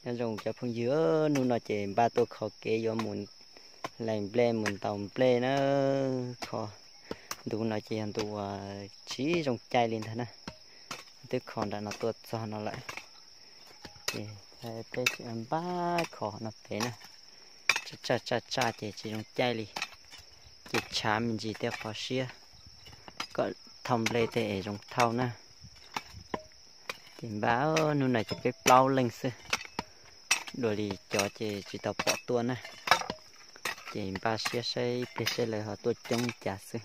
Nyob zoo cov phooj ywg, hnub no ces npaj tuaj kho kev yuav mus hlais nplej mus ntaus nplej na. Kho ntu no ces yog ntu uas tsis zoo caij li ntag na. Twb kho nram no tuaj txog no lawm, ces peb tseem npaj kho no pem na. Tsaj tsaj tsaj tsaj ces tsis zoo caij li, ces tshav me ntsis tej qhov siab kom thauj nplej tej es zoo thauj na. Ces npaj, hnub no ces peb plaub leej xwb, dua li cov ces tsis tau pom tuaj na. Ces npaj siab saib ib pliag saib lawv ho tuaj coob li cas xwb.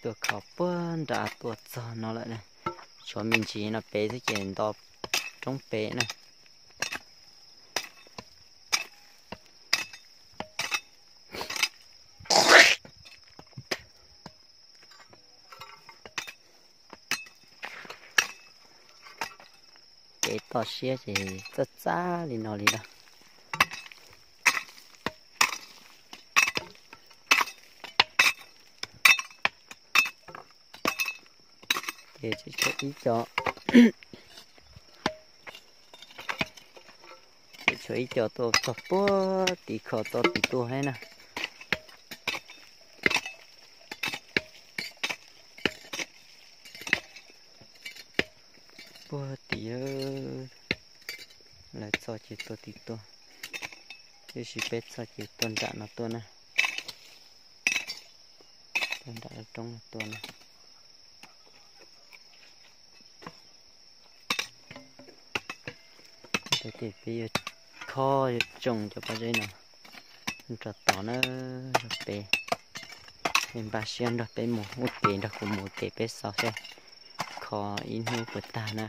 Tuaj kho puag nram tuaj txog no lawm na, tshuav me ntsis no pem xwb ces nto roob pem na. Kev toj siab ces txaj txaj li no li lawm. Ces tshuav ib co, ces tshuav ib co tuaj txog puag tim kho txoj tim tuaj thiab na. Puag tim lawv txoj ces tuaj tim tuaj, tiam sis peb txoj ces tuaj nram no tuaj na. Tuaj nram lub roob no tuaj na. Ces peb yuav kho yuav tsoo cov pob zeb no rau tod na, rau pem. Peb npaj siab nrog peb mus ua ke, nrog kuv mus ua ke peb xaus seb kho ib hnub puas tag na.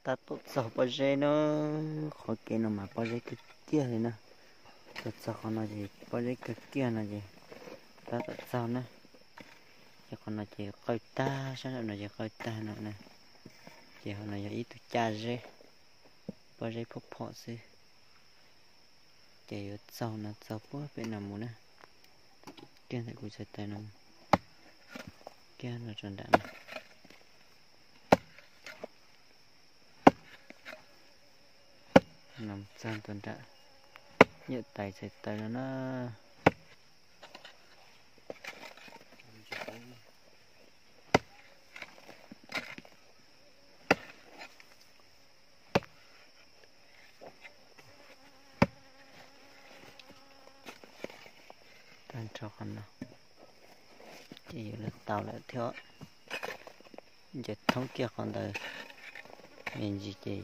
Tab tom txog pob zeb na, qhov kev no mas pob zeb kawg kiag li na. Tuaj txog qhov no ces pob zeb kawg kiag no ces tab tom txog na. Ces qhov no ces qawj tag, sab nraum no ces qawj tag no na. Ces qhov no yog ib tug caj zeb, pob zeb phom phom xwb. Ces yuav txaug no txaug puag pem no mus na, kiag ntawm kuv txhais taw no, kiag no rau nram no. No txog ntua nram niam tais txhais taw no na. Tag nrho qhov no ces yuav luag tau lawm thiab. Ces thoob kiag qhov ntawd me ntsis ces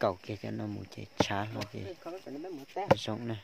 kaum kiag cov no mus ces tshav hlo ces zoo na.